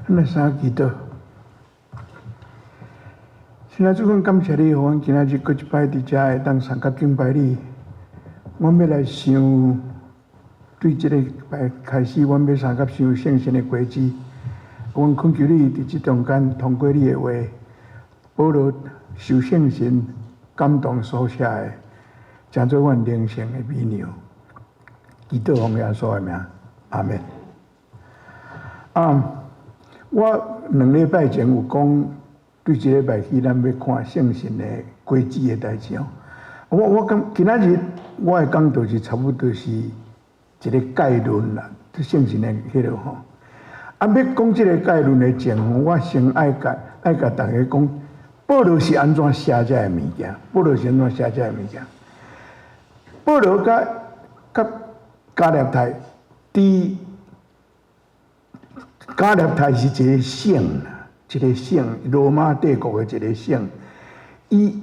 咱來三祈禱。親愛主，阮感謝你，予阮今仔日閣一擺佇遮會當相佮敬拜你。阮欲來想，對這個禮拜開始，阮欲相佮想聖神的果子。阮懇求你佇這中間，通過你的話，保羅受聖神感動所寫的，成做阮靈性的美糧。祈禱奉耶穌的名，阿門。啊，我2禮拜前有講，對這禮拜起，咱欲看聖神的果子的代誌哦。我感今仔日我的講道是差不多是一個概論啦，聖神的彼個吼。啊，欲講這個概論的前，我先愛共大家講，保羅是按怎寫這个物件？保羅是按怎寫這个物件？保羅佮加勒泰，佇加勒泰是一個省，一個省，羅馬帝國的一個省。伊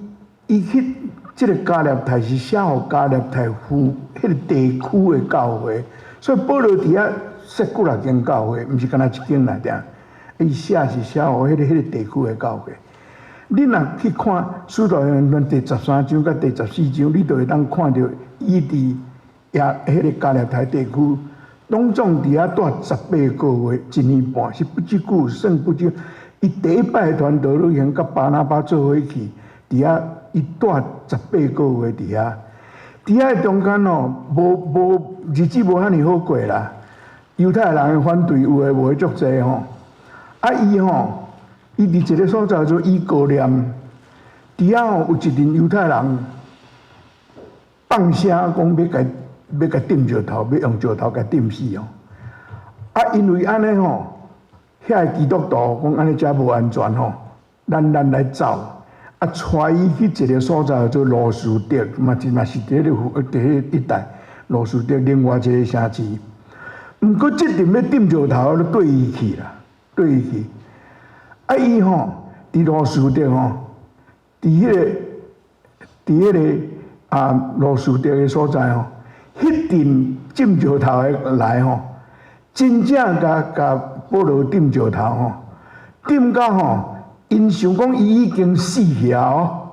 去這個加勒泰是寫予加勒泰府彼個地區的教會，所以保羅佇遐設幾若間教會，毋是干焦一間爾爾。伊寫是寫予彼個地區的教會。你若去看《使徒行傳》第13章佮第14章，你就會當看著伊佇也彼個加勒泰地區，攏總佇遐蹛18個月，一年半，是不知久，算不久。伊第一擺傳道旅行，佮巴拿巴做伙去，佇遐伊蹛十八個月佇遐。佇遐中間哦，無無日子無遐爾好過啦。猶太人的反對有的無的足濟吼。啊，伊吼，伊佇一個所在做以哥念，佇遐吼有一陣猶太人放聲講欲共釘石頭，欲用石頭共釘死哦。啊，因為按呢吼，遐个基督徒講按呢遮無安全吼，咱來走，啊，帶伊去一個所在叫做路司得，嘛是佇彼个佇彼一帶，路司得另外一個城市。毋過這陣欲釘石頭，都綴伊去啦，綴伊去。啊，伊吼佇路司得吼，佇彼個啊路司得的所在吼，彼陣釘石頭的來吼，真正共保羅釘石頭吼，釘到吼，𪜶想講伊已經死去啊哦，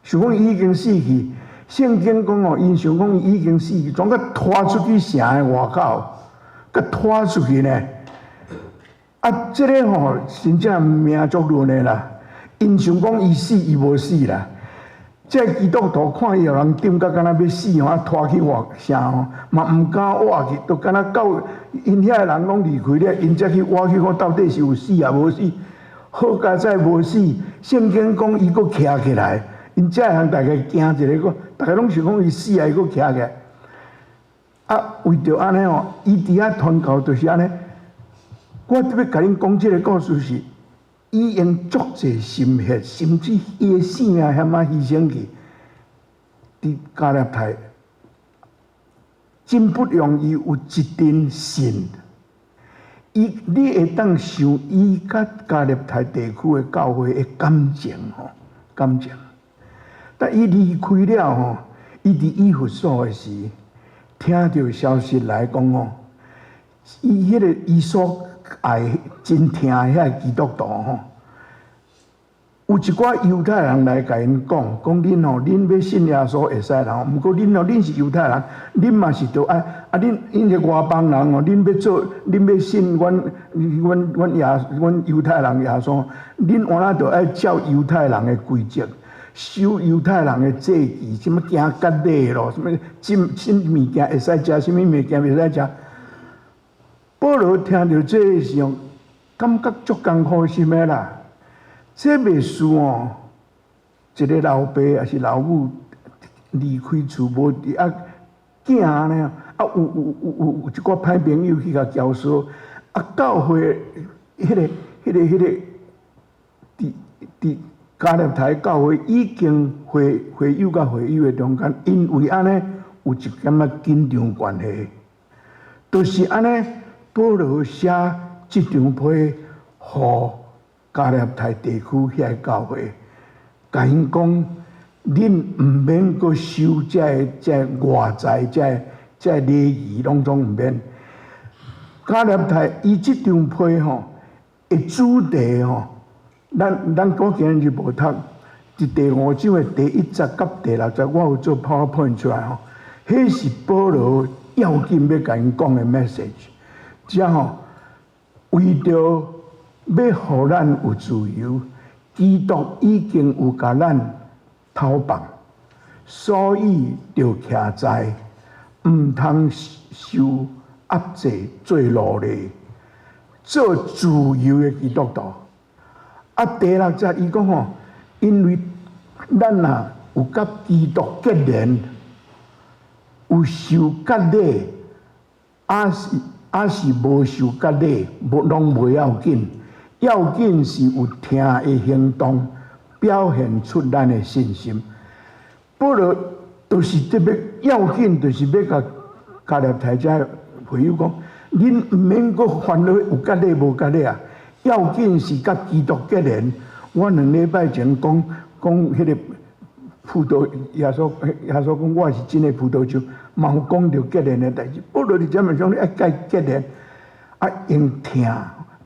想講伊已經死去。聖經講哦，𪜶想講伊已經死去，總共拖出去城的外口，閣拖出去呢。啊，這個吼真正命足亂的啦。𪜶想講伊死，伊無死啦。這個基督徒看伊予人釘甲敢若欲死吼，啊拖去外城吼，嘛毋敢活去，都敢若到𪜶遐个人攏離開了，𪜶才去活去看到底是有死抑無死。好佳哉無死，聖經講伊閣徛起來，𪜶這項大家驚一个，逐家攏想講伊死啊，伊閣徛起來。啊，為著按呢吼，伊佇遐傳教就是按呢。我特別共恁講這个故事是，伊用足濟心血，甚至伊的性命遐仔犧牲去，佇加勒泰真不容易有一陣信。伊你會當想伊佮加勒泰地區的教會的感情吼，感情。但伊離開了吼，伊佇以弗所的時，聽著消息來講吼，伊彼個伊所愛真疼遐个基督徒吼，有一寡猶太人來共𪜶講，講恁吼，恁欲信耶穌會使啦，毋過恁吼，恁是猶太人，恁嘛是著愛啊，恁𪜶是外邦人哦，恁欲做，恁欲信阮猶太人耶穌，恁原來著愛照猶太人的規則，守猶太人的節期，啥物行割禮咯，啥物啥物物件會使食，啥物物件袂使食。保羅聽著這个時候，感覺足艱苦心的啦。這袂輸哦，一個老爸抑是老母離開厝無佇啊囝呢，啊有一寡歹朋友去共教唆，啊教會彼個佇加勒泰教會已經會友佮會友的中間，因為按呢有一點仔緊張關係，就是按呢。保羅寫這張批予加勒泰地區遐个教會，共𪜶講，恁毋免閣守這个這个外在這个這个禮儀，攏總毋免。加勒泰伊這張批吼，的主題吼，咱我今日無讀，佇第五章的第一節佮第六節，我有做 PowerPoint 出來吼，彼是保羅要緊欲共𪜶講的 message，遮吼為著欲予咱有自由，基督已經有共咱偷放，所以著徛在毋通受壓制做奴隸，做自由的基督徒。啊，第六節伊講吼，因為咱若有佮基督結連，有受割禮，抑是無受割禮，無攏袂要緊，要緊是有疼的行動，表現出咱的信心。保羅就是特別要緊，就是欲共加拉太遮朋友講，恁毋免閣煩惱有割禮無割禮啊，要緊是佮基督結連。我兩禮拜前講講彼個葡萄，耶穌講我是真的葡萄樹，嘛有講著結連的代誌。保羅佇遮面講，你愛佮結連，啊用疼，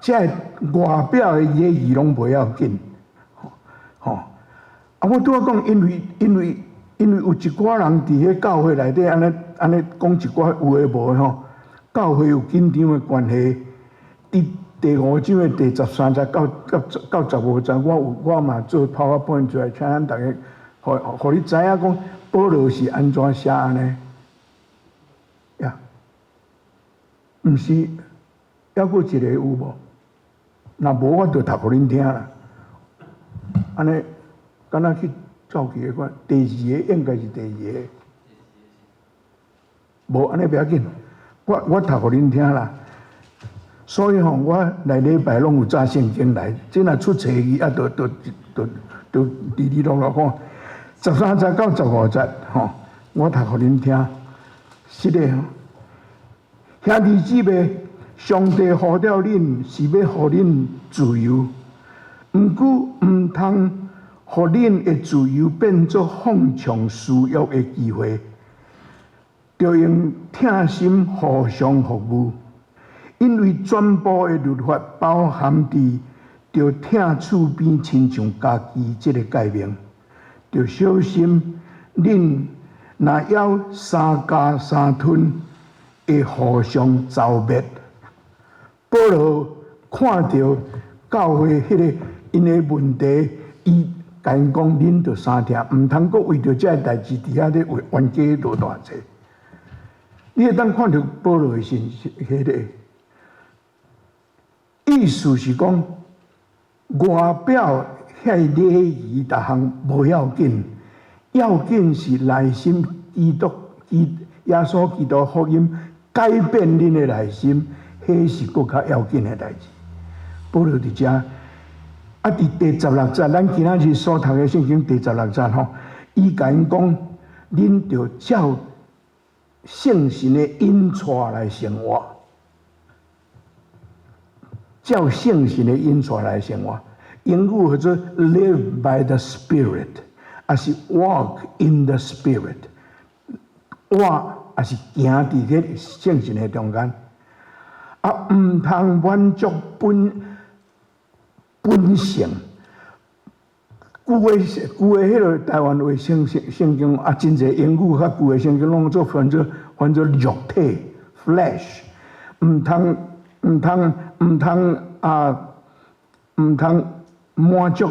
這个外表的禮儀攏袂要緊，吼。啊，我拄仔講，因為有一寡人佇彼教會內底按呢按呢講一寡有的無的吼，教會有緊張的關係。佇第五章的第13節到15節，我嘛做 PowerPoint 出來，請咱逐家，予你知影講保羅是按怎寫按呢？呀，毋是，猶閣一个有無？若無，我就讀予恁聽啦。按呢，敢若去走去彼款，第二个應該是第二个。無按呢袂要緊，我讀予恁聽啦。所以吼，我內禮拜攏有紮聖經來，這若出冊去啊，就直直落落看。13節到15節，吼，我讀予恁聽。是的，兄弟姊妹，上帝呼召恁是欲予恁自由，毋過毋通予恁的自由變做放縱私欲的機會，著用疼心互相服務。因為全部的律法包含佇著疼厝邊親像家己這個誡命，著小心恁若枵三咬三吞，會互相糟滅。保羅看著教會彼个𪜶的問題，伊共𪜶講：恁著相疼，毋通閣為著這个代誌佇遐咧冤家落大濟。你會當看著保羅的信息，彼個意思是講，外表遐禮儀逐項無要緊，要緊是內心基督基耶穌基督福音改變恁的內心，彼是閣較要緊的代誌。保羅佇遮，啊，佇第十六節，咱今仔日所讀的聖經第十六節吼，伊共𪜶講，恁著照聖神的引帶來生活，照聖神的引帶來生活。英語叫做 live by the Spirit，抑是 walk in the Spirit，活抑是行佇這聖神的中間，啊，毋通滿足本性。舊的彼个台灣話聖經啊，真濟英語較舊的聖經攏做翻做肉體 flesh，毋通啊，毋通滿足，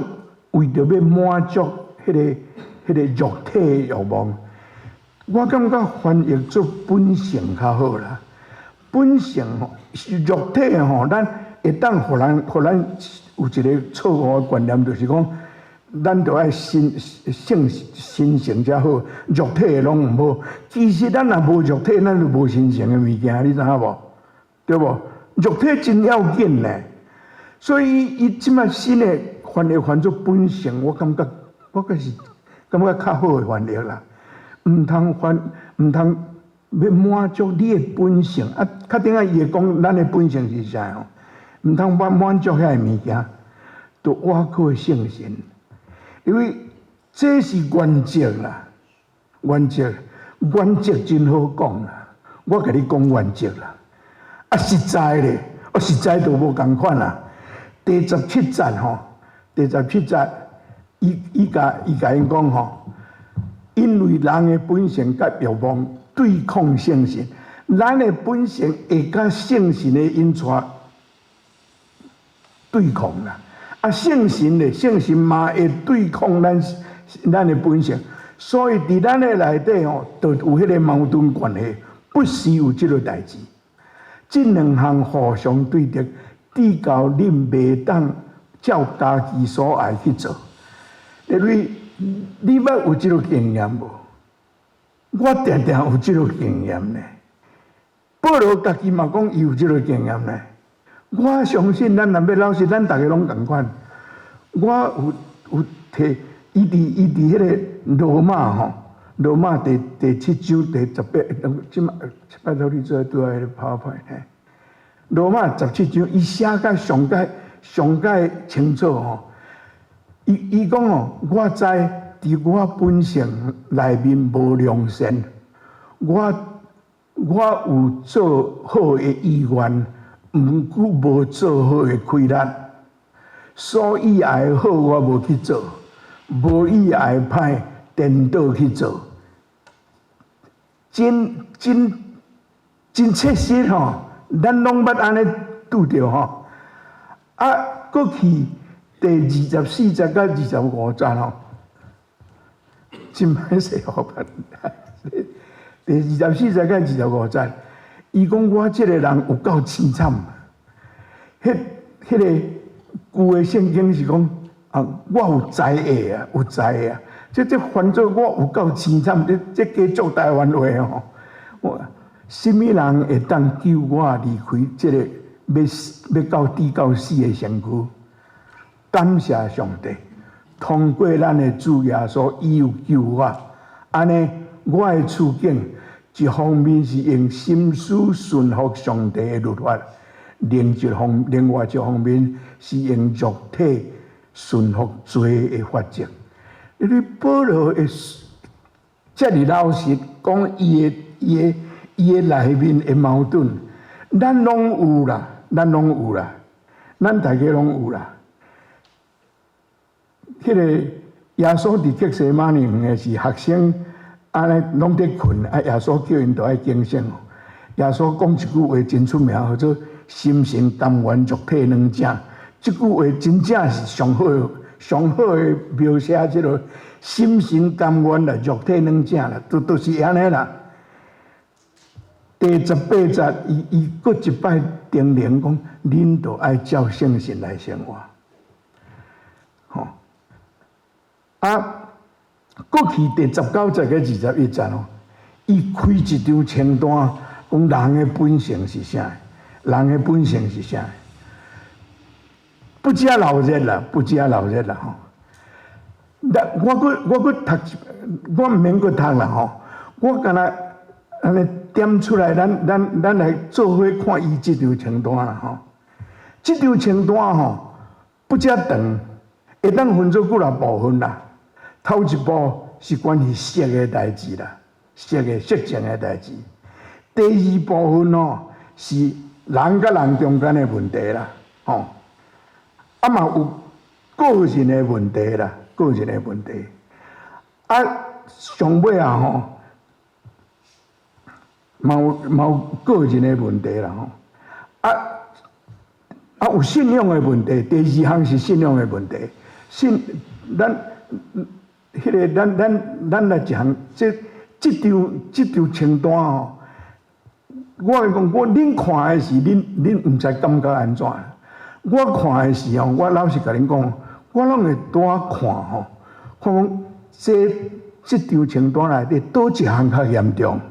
為著欲滿足彼个肉體的欲望。我感覺翻譯做本性較好啦。本性吼，肉體吼，咱會當予咱有一個錯誤的觀念，就是講，咱著愛心性心性才好，肉體的攏毋好。其實咱若無肉體，咱就無神聖的物件，你知影無？對無？肉體真要緊呢。所以伊這擺新的翻譯翻做本性，我感覺我閣是感覺較好的翻譯啦。毋通欲滿足你的本性啊！較頂下伊會講咱的本性是啥吼？毋通滿足遐个物件，著倚靠聖神。因為這是原則啦，原則，原則真好講啦。我共你講原則啦，啊實在咧，啊實在都無仝款啦。第十七節吼，第十七節，伊伊共伊共𪜶講吼，因為人的本性佮欲望對抗聖神，咱的本性會佮聖神的引帶對抗啦。啊，聖神咧，聖神嘛會對抗咱的本性，所以佇咱的內底吼，就有彼个矛盾關係，不時有這个代誌。這兩項互相對立，致到恁袂當照家己所愛去做。因為你捌有這个經驗無？我定定有這个經驗呢。保羅家己嘛講伊有這个經驗呢。我相信咱若欲老實，咱逐家攏仝款。我有提，伊佇彼个羅馬吼，羅馬第七章第18，這馬拜託你做拄仔彼個 PowerPoint 嘿。羅馬十七章，伊寫甲上蓋上蓋清楚吼。伊講哦，我知佇我本性內面無良善，我有做好的意願，毋過無做好的氣力，所以愛的好我無去做，無意愛的歹顛倒去做，真真真切實吼，咱攏捌按呢拄著吼。啊，閣去第24節佮25節吼，真歹勢吼。第24節佮25節，伊講我這个人有夠淒慘。彼个舊的聖經是講啊，我有災厄啊，有災厄啊。這翻做我有夠淒慘，這加足台灣話吼。我啥物人會當救我離開這个欲到至到死的身軀？感謝上帝，通過咱的主耶穌，伊有救我。按呢，我的處境一方面是用心思順服上帝的律法，另外一方面是用肉體順服罪的法則。因為保羅會遮爾老實講，伊的內面的矛盾，咱攏有啦，咱攏有啦，咱大家攏有啦。彼個耶穌佇客西馬尼園的時，學生按呢攏佇睏，啊耶穌叫𪜶著愛警醒。耶穌講一句話真出名，號做“心神甘願，肉體軟正”。這句話真正是上好、上好的描寫這個心神甘願啦，肉體軟正啦，都是按呢啦。第18節，伊閣一擺叮嚀講，恁著愛照聖神來生活。吼，啊，閣去第19節佮21節哦，伊開一張清單，講人的本性是啥？人的本性是啥？不遮鬧熱啦，不遮鬧熱啦吼。我閣讀，我毋免閣讀啦吼。我干焦按呢點出來，咱來做伙看伊這張清單啦吼。這張清單吼不遮長，會當分做幾若部分啦。頭一步是關於色的代誌啦，色的色情的代誌。第二部分哦是人佮人中間的問題啦，吼。啊嘛有個人的問題啦，個人的問題。啊，上尾啊吼，嘛有個人的問題啦吼。啊有信仰的問題，第二項是信仰的問題。信咱彼个咱來一項，這張清單吼，我講我恁看的是恁毋知感覺按怎。我看的時候，我老實共恁講，我攏會拄仔看吼，看講這張清單內底佗一項較嚴重。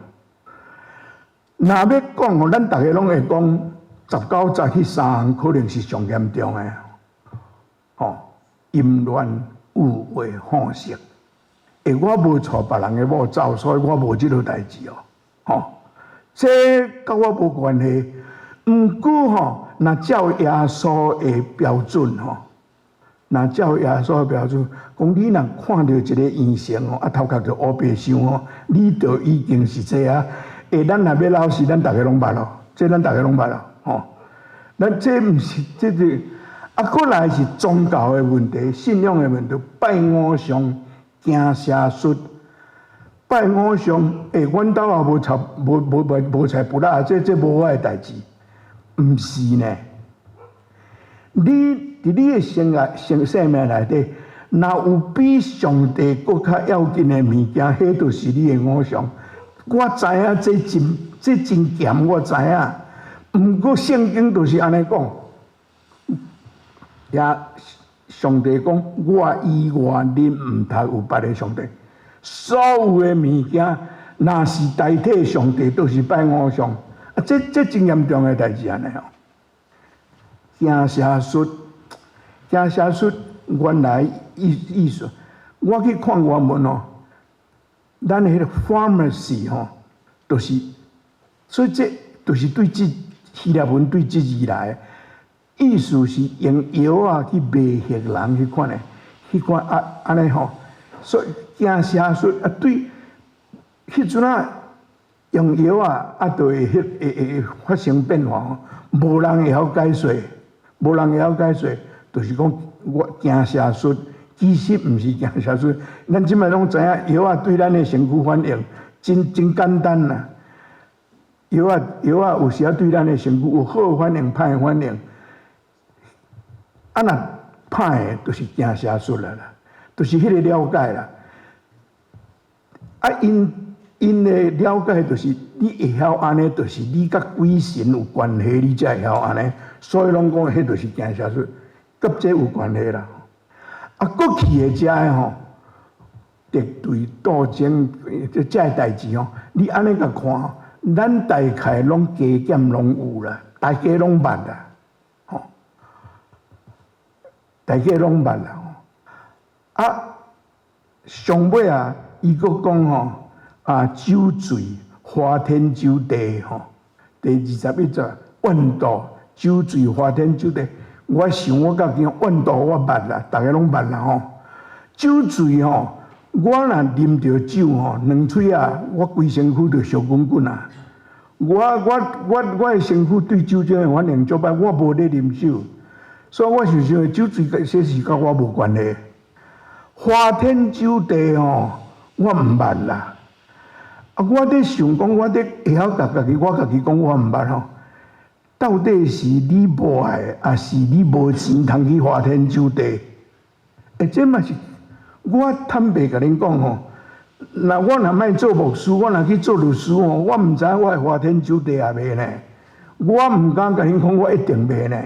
若欲講吼，咱逐家攏會講19節彼三項可能是上嚴重的，吼，淫亂、欲畫、好色。欸，我無娶別人的某走，所以我無這個代誌哦，吼，這佮我無關係。毋過吼，若照耶穌的標準吼，若照耶穌的標準，講你若看著一個異性吼，啊頭殼就烏白想吼，你就已經是這啊。欸，咱若欲老實，咱逐家攏捌咯，這咱逐家攏捌咯，吼。咱這毋是這個，啊，閣來是宗教的問題、信仰的問題，拜偶像、行邪術。拜偶像，欸，阮兜也無插、無無無無菜不啦，這這無我的代誌，毋是呢。你佇你的生涯、生生命內底，若有比上帝閣較要緊的物件，彼就是你的偶像。我知影這真這真鹹，我知影。毋過聖經就是按呢講，也上帝講，我以外恁毋通有別个上帝。所有的物件，若是代替上帝，都是拜偶像。啊，這這真嚴重的代誌按呢吼。行邪術，行邪術，原來意意思，我去看原文哦，咱彼个 pharmacy 吼，就是，所以這就是對這希臘文對這字來，意思是用藥仔去迷惑人彼款的，彼款啊按呢吼，所以行邪術啊對，彼陣仔用藥仔啊，就會彼會會發生變化吼，無人會曉解說。無人會曉解說，就是講我行邪術，其實毋是行邪術。咱這擺攏知影藥仔對咱的身軀反應真真簡單啦。藥仔藥仔有時仔對咱的身軀有好反應、歹反應。啊，若歹的，就是行邪術啦啦，就是彼個了解啦。啊，𪜶𪜶的了解就是你會曉按呢，就是你佮鬼神有關係，你才會曉按呢。所以攏講，彼就是行邪術，佮這有關係啦。啊，過去的遮个吼，敵對鬥爭，這這个代誌吼，你按呢共看，咱大概攏加減攏有啦，大家攏捌啦，吼，大家攏捌啦。啊，上尾啊，伊閣講吼，啊，酒醉花天酒地吼，第21節，怨妒。酒醉花天酒地，我想我家己怨妒我捌啦，逐个攏捌啦吼。酒醉吼，我若啉著酒吼，兩喙仔，我規身軀就燒滾滾啊。我我我我的身軀對酒精的反應足歹，我無咧啉酒，所以我想想酒醉這是佮我無關係。花天酒地吼，我毋捌啦。啊，我咧想講，我咧會曉共家己，我家己講我毋捌吼。到底是你無愛，抑是你無錢通去花天酒地？欸，這嘛是我坦白共恁講吼，若我若莫做牧師，我若去做律師吼，我毋知我會花天酒地抑袂呢？我毋敢共恁講，我一定袂呢。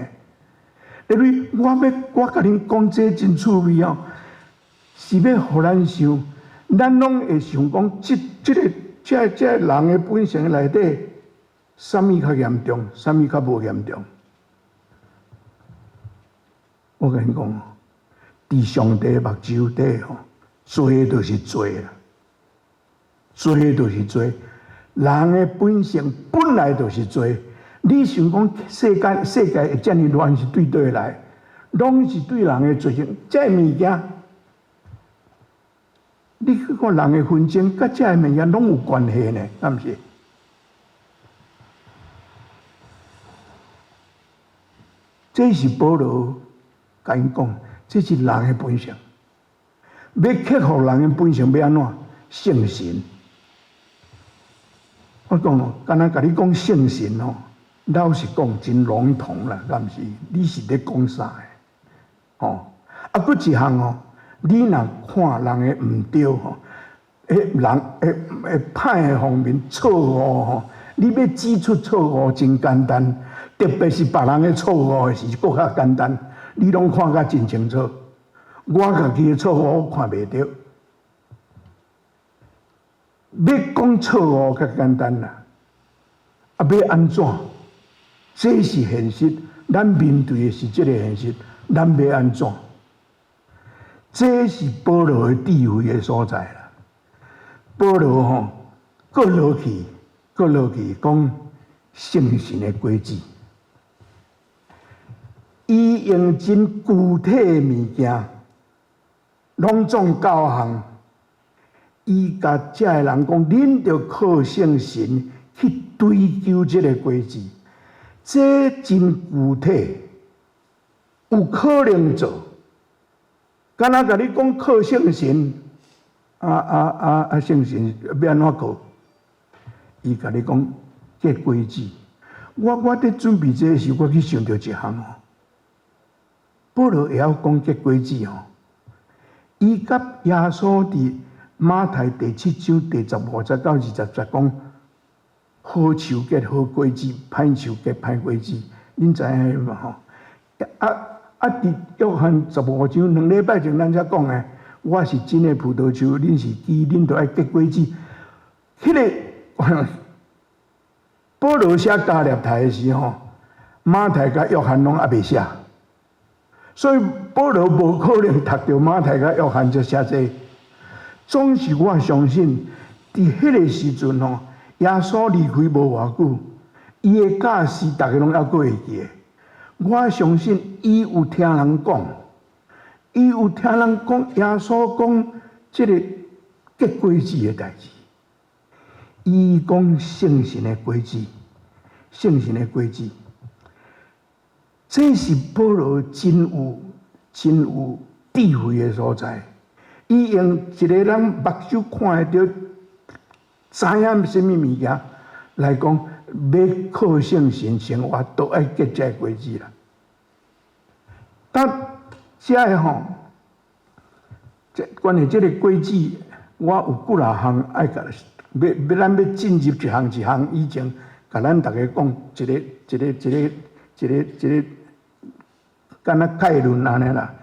因為我欲我共恁講這真趣味哦，是欲予咱想，咱攏會想講，這這个這這人的本性內底。啥物較嚴重，啥物較無嚴重？我共你講，佇上帝目睭底吼，罪就是罪啦，罪就是罪。人的本性本來就是罪。你想講世間世界會遮爾亂是對佗來？攏是對人的罪性。這个物件，你去看人的紛爭，佮這个物件攏有關係呢，敢毋是？這是保羅共𪜶講，這是人的本性。欲克服人的本性，欲按怎？聖神。我講哦，敢若共你講聖神哦，老實講真籠統啦，敢毋是？你是咧講啥的？吼，啊，閣一項哦，你若看人的毋對吼，彼人會會歹的方面錯誤吼，你欲指出錯誤真簡單。特別是別人的錯誤的時，閣較簡單，你攏看甲真清楚。我家己的錯誤我看袂著。欲講錯誤較簡單啦，啊，欲按怎？這是現實，咱面對的是這个現實，咱欲按怎？這是保羅的智慧的所在啦。保羅吼，閣落去，閣落去講聖神的果子。伊用真具體的物件，攏總九項。伊共遮个人講，恁著靠聖神去追求這个果子，這真具體。有可能做。敢若共你講靠聖神，啊啊啊啊！聖神欲按怎靠？伊共你講結果子。我佇準備這个時，我去想著一項哦。保羅會曉講結果子吼，伊佮耶穌佇馬太第七章第15節到20節講，好樹結好果子，歹樹結歹果子，恁知影無吼？啊啊！佇約翰15章2禮拜前咱才講的，我是真的葡萄樹，恁是枝，恁著愛結果子。彼个保羅寫加拉太的時吼，馬太佮約翰攏猶未寫，所以保羅無可能讀著馬太佮約翰才寫這個。總是我相信，佇彼个時陣吼，耶穌離開無偌久，伊的教示逐家攏猶閣會記得。我相信伊有聽人講，伊有聽人講耶穌講這个結果子的代誌。伊講聖神的果子，聖神的果子，這是保羅真有智慧的所在。伊用一個人目睭看會著，知影啥物物件來講，欲靠聖神生活，都愛結這个果子啦。但這个吼，這關於這个果子，我有幾若項愛共欲欲咱欲進入一項一項以前，共咱逐家講一个一個一個一個一個，敢若概論按呢啦。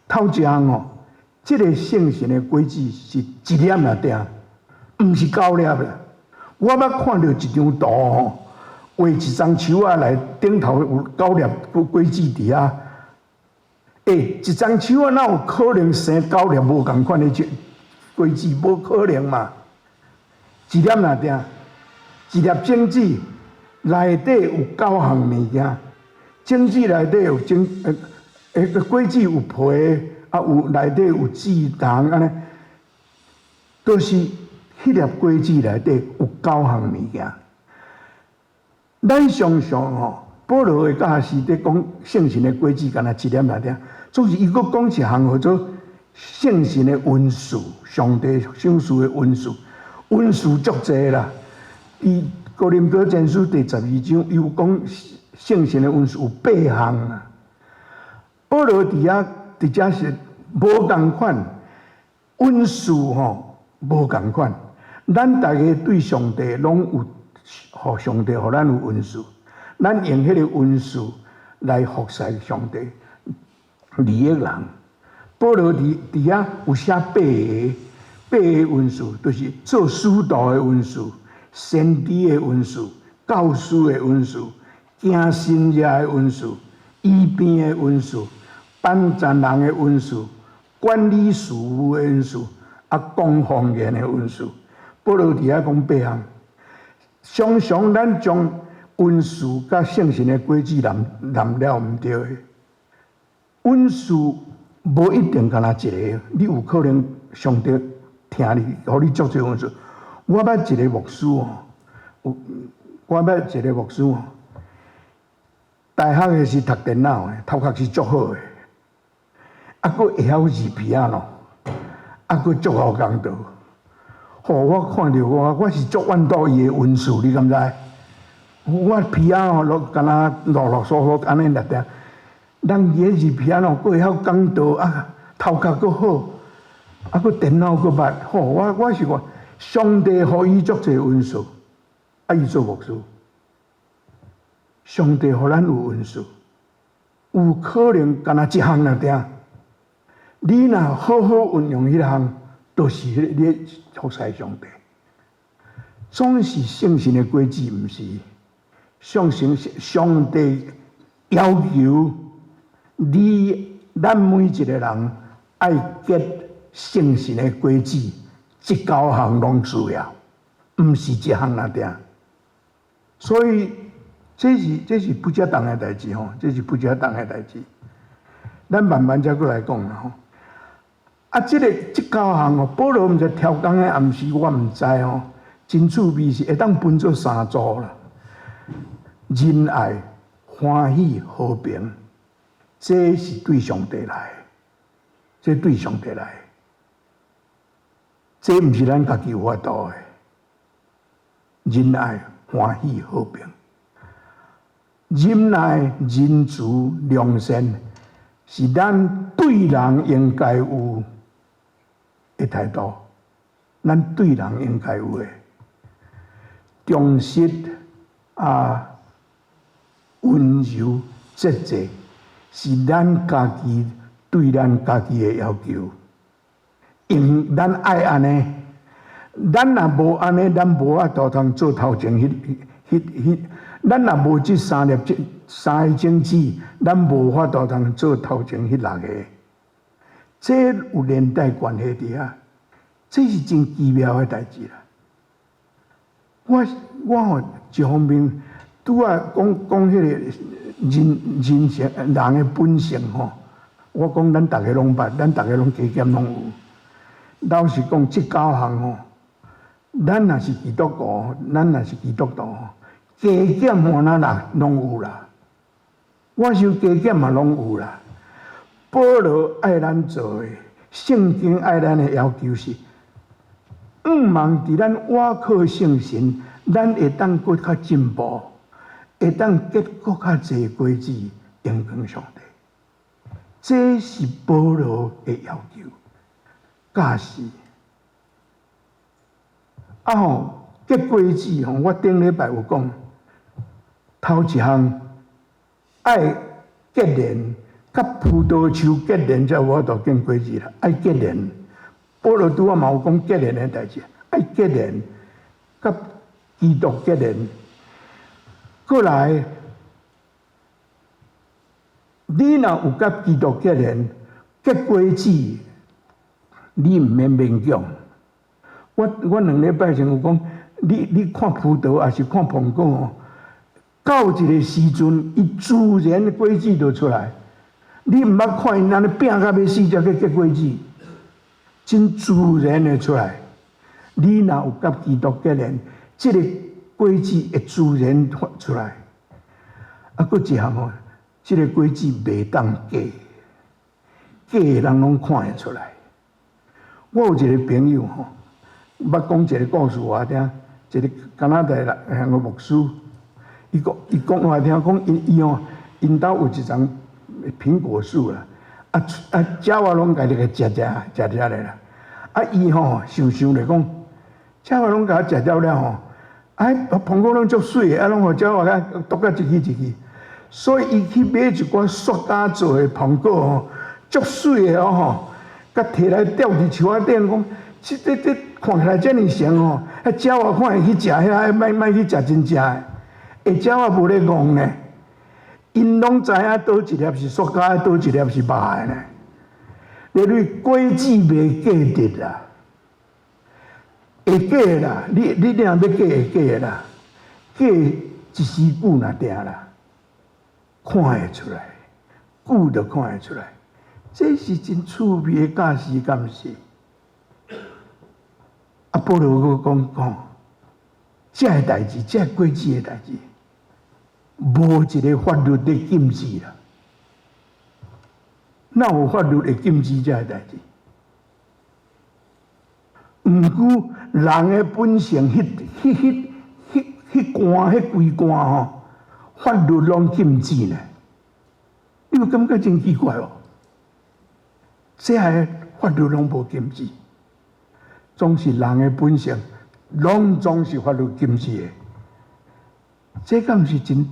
頭一項吼，這个聖神的果子是一粒爾定，毋是九粒啦。我捌看著一張圖吼，畫一欉樹仔來頂頭有九粒果子佇遐。欸，一欉樹仔哪有可能生九粒無仝款的這果子？無可能嘛！一粒爾定，一粒種子內底有九項物件，種子內底有種，欸，果子有皮，啊有內底有籽糠按呢，都是彼粒果子內底有九項物件。咱常常吼，保羅的教示佇講聖神的果子，敢若一粒爾定，總是伊閣講一項號做聖神的恩賜，上帝賞賜的恩賜，恩賜足濟啦。佇哥林多前書第12章，伊有講聖神的恩賜有八項啊。保羅佇遐佇遮是無仝款恩賜吼，無仝款。咱逐家對上帝攏有，予上帝予咱有恩賜，咱用彼个恩賜來服侍上帝，利益人。保羅佇遐有寫八個八個恩賜，就是做使徒的恩賜、先知的恩賜、教師的恩賜、行神蹟的恩賜、醫病的恩賜、幫贊人的恩賜、管理事務的恩賜、啊講方言的恩賜。保羅佇遐講八項，常常咱將恩賜佮聖神的果子連連了毋對的。恩賜無一定干焦一个，你有可能上帝聽你，予你足濟恩賜。我捌一個牧師哦，我捌一個牧師哦，大學的是讀電腦的，頭殼是足好的，啊，閣會曉二皮仔咯，啊，閣足𠢕講道。吼，我看著我，我是足怨妒伊的恩賜，你敢知？我皮仔吼，攏敢若囉囉嗦嗦按呢爾定。人伊個二皮仔咯，閣會曉講道啊，頭殼閣好，啊，閣電腦閣捌。吼，我是講，上帝予伊足濟恩賜，啊，伊做牧師。上帝予咱有恩賜，有可能干焦一項爾定。你若好好運用彼項，都是你服侍上帝。總是聖神的果子，毋是相信上帝要求你，咱每一個人愛結聖神的果子，這九項攏需要，毋是一項爾定。所以這是不恰當的代誌吼，這是不恰當的代誌。咱慢慢再閣來講啦吼。啊，這个這九項哦，保羅毋知超工的暗時，我毋知吼。真趣味是會當分做三組啦：仁愛、歡喜、和平。這是對上帝來，這對上帝來，這毋是咱家己有法度的。仁愛、歡喜、和平，忍耐、仁慈、良善，是咱對人應該有的態度。咱對人應該有的忠實啊，溫柔節制，是咱家己對咱家己的要求。因咱愛按呢，咱若無按呢，咱無法度通做頭前彼彼彼。咱若無這三粒這三个種子，咱無法度通做頭前彼六个。這有連帶關係佇遐，這是真奇妙的代誌啦。我吼一方面拄仔講講彼个人人性人的本性吼，我講咱逐个攏捌，咱逐个攏加減攏有。老實講，這九項吼，咱若是基督徒，咱若是基督徒，加減吼咱啦攏有啦。我想加減嘛攏有啦。保羅愛咱做的，聖經愛咱的要求是，向望佇咱倚靠聖神，咱會當閣較進步，會當結閣較濟果子，榮光上帝。這是保羅的要求。教示啊吼，結果子吼，我頂禮拜有講，頭一項愛結連，佮葡萄樹結連才有法度結果子啦。愛結連，保羅拄仔嘛有講結連的代誌，愛結連，佮基督結連。過來，你若有佮基督結連，結果子，你毋免勉強。我2禮拜前有講，你看葡萄抑是看蘋果吼，到一個時陣，伊自然果子就出來。你毋捌看𪜶按呢拚甲欲死才去結果子，真自然的出來。你若有佮基督結連，這個果子會自然發出來。啊，閣一項吼，這個果子袂當假，假的人攏看會出來。我有一個朋友吼，捌講一個故事予我聽，一個加拿大人個牧師，伊講予我聽，講𪜶伊吼，𪜶兜有一叢蘋果樹啦，啊啊，鳥仔攏共伊個食食食了啦，啊伊吼想想咧講，鳥仔攏共食掉了吼，啊，蘋果攏足媠的，啊攏予鳥仔共啄甲一支一支，所以伊去買一寡塑膠做的蘋果吼，足媠的哦吼。共提來吊佇樹仔頂，講這這這看起來遮爾成吼，彼鳥仔看會去食遐，莫莫去食真正的，欸，鳥仔無咧戇呢，𪜶攏知影佗一粒是塑膠，佗一粒是肉的呢。你你果子袂假得啦，會假啦，你若欲假會假啦，假一時久若定啦，看會出來，久就看會出來。這是真趣味的教示，敢毋是？啊，保羅閣講講，這个代誌，這個果子的代誌，無一個法律咧禁止啦。哪有法律會禁止這個代誌？毋過人的本性，彼彼彼彼彼關，彼幾關吼，法律攏禁止呢。你有感覺真奇怪無？這个法律攏無禁止，總是人的本性，攏總是法律禁止的。這敢毋是真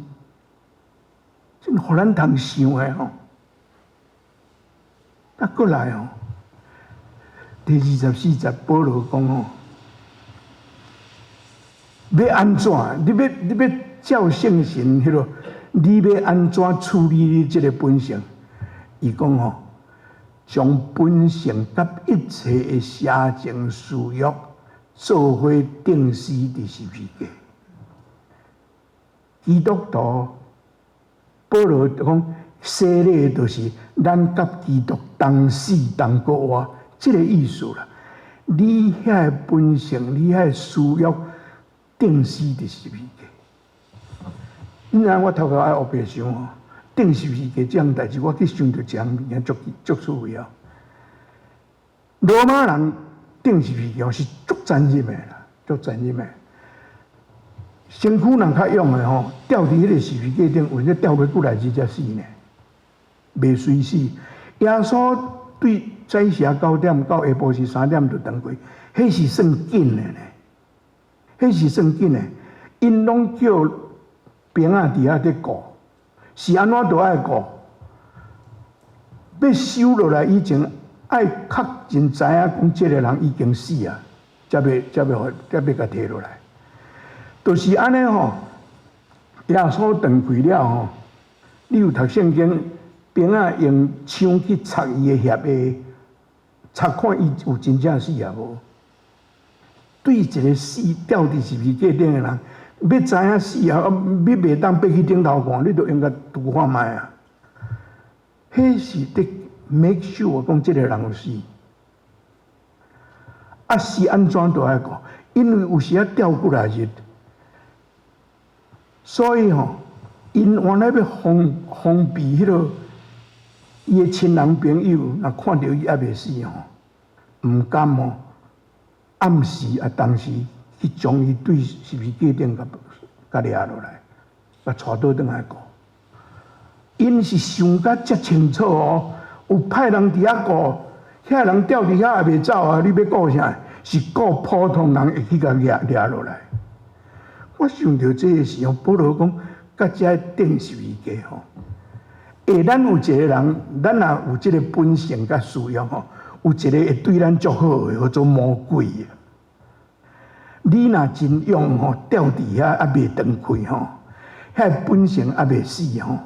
真予咱通想的吼？啊，過來吼，第24節保羅講吼，欲按怎？你欲照聖神彼個，你欲按怎處理你這個本性？伊講吼，將本性佮一切的邪情私欲做伙釘死佇十字架。基督徒保羅講，洗禮就是咱佮基督同死同復活，這個意思啦。你遐个本性，你遐个私欲釘死佇十字架。你知影我頭殼愛烏白想吼，釘十字架這項代誌，我去想著一項物件足足趣味哦。羅馬人釘十字架是足殘忍的啦，足殘忍的。身軀若較勇的吼，吊佇彼個十字架頂，有陣吊欲幾來日才死呢，袂隨死。耶穌對早時9點到下晡時3點就斷氣，彼是算緊的呢，彼是算緊的。𪜶攏叫兵仔佇遐佇顧，是按怎都愛顧。欲收落來以前，愛確認知影講這个人已經死啊，才欲共提落來。就是按呢吼，耶穌斷氣了吼，你有讀聖經，兵仔用槍去插伊的額下，插看伊有真正死抑無？對一個死吊佇十字架頂的人，欲知影死啊，你袂當爬去頂頭看，你就應該拄看覓啊。彼是佇 make sure 講這个人有死，啊是按怎都愛顧，因為有時仔吊幾來日，所以吼，𪜶原來欲防備彼个伊的親人朋友，若看著伊猶未死吼，毋敢吼暗時啊當時去將伊對十字架頂共共掠落來，共帶倒轉來顧。𪜶是想甲遮清楚哦，有派人佇遐顧，遐人吊佇遐也袂走啊！你欲顧啥？是顧普通人會去共掠掠落來。我想著這个時候，保羅講，佮遮釘十字架吼，欸，咱有一個人，咱若有這个本性佮需要吼，有一個會對咱足好的，叫做魔鬼啊。你若真勇吼，吊佇遐猶未斷氣吼，遐本性猶未死吼，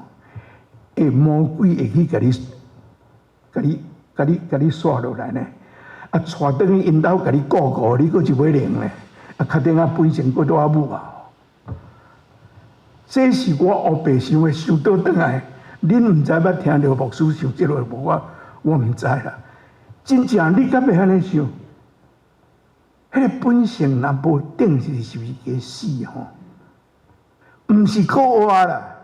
欸，魔鬼會去共你、共你、共你、共你刷落來呢？啊，帶轉去𪜶兜共你顧顧，你閣一尾靈呢？啊，確定啊，本性閣拄仔母啊！這是我烏白想的，想倒轉來，恁毋知捌聽著牧師想這个無？我毋知啦。真正你敢會按呢想？彼个本性若無釘死十字架死吼，毋是靠活啦，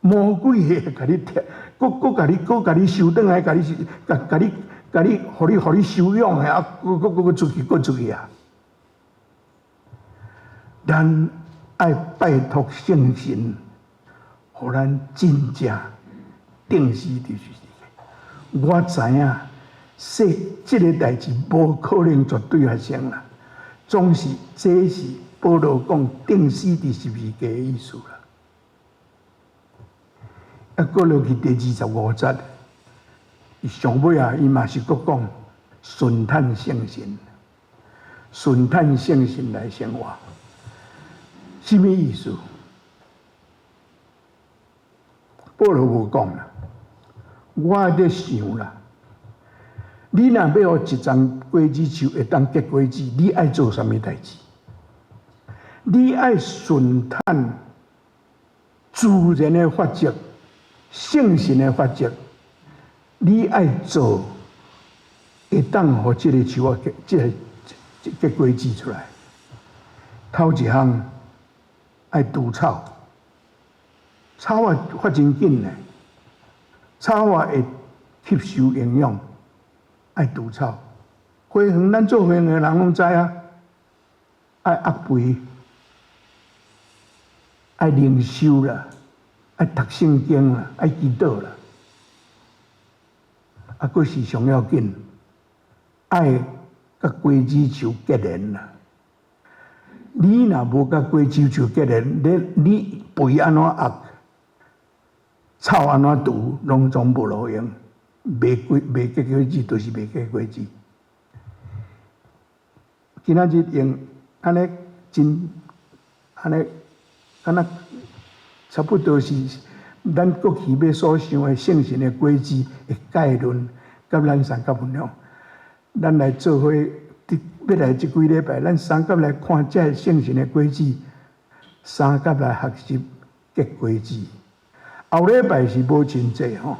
魔鬼會共你拆，閣閣共你閣共你收轉來，共你共共你共你，予你收養的啊，閣閣閣出去，閣出去啊！咱愛拜託聖神，予咱真正釘死佇十字架。我知影，說這个代誌無可能絕對發生啦。總是這是保羅講釘死佇十字架的意思啦。啊，閣落去第25節，伊上尾啊，伊嘛是閣講順趁聖神，順趁聖神來生活，啥物意思？保羅無講啦，我佇想啦。你若欲予一叢果子樹會當結果子，你愛做啥物代誌？你愛順趁自然的法則、聖神的法則，你愛做會當予這个樹仔結這个結果子出來。頭一項愛除草，草仔發真緊呢，草仔會吸收營養。愛除草，花園咱做花園的人攏知啊，愛壓肥，愛靈修啦，愛讀聖經啦，愛祈禱啦，啊，閣是上要緊，愛佮果子樹結連啦。你若無佮果子樹結連，你肥按怎壓，草按怎除，攏總無路用。袂結果子，就是袂結果子。今仔日用按呢真按呢，敢若差不多是咱過去欲所想的聖神的果子的概論，佮咱相佮分享。咱來做伙，佇欲來這幾禮拜，咱相佮來看這个聖神的果子，相佮來學習結果子。後禮拜是母親節吼。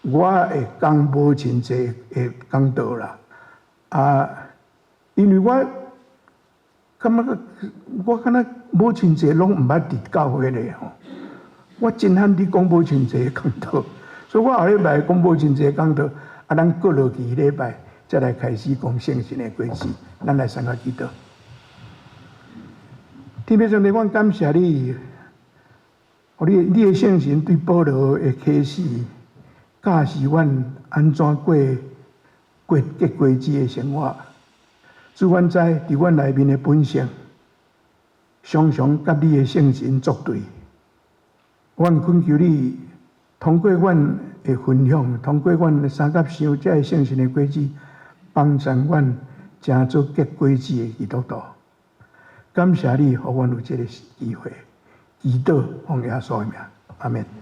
我會講母親節的講道啦，啊，因為我感覺我敢若母親節攏毋捌佇教會咧吼，我真罕佇講無真濟講道，所以我後禮拜講無真濟講道，啊，咱過落去彼禮拜才來開始講聖神的果子。咱來三個祈禱。天父上帝，阮感謝你，予你的聖神對保羅的啟示，教示阮按怎過過結果子的生活。主，阮知佇阮內面的本性，常常佮你的聖神作對。阮懇求你，通過阮的分享，通過阮的相佮想這个聖神的果子，幫助阮成做結果子的基督徒。感謝你，予阮有這个機會，祈禱奉耶穌的名，阿們。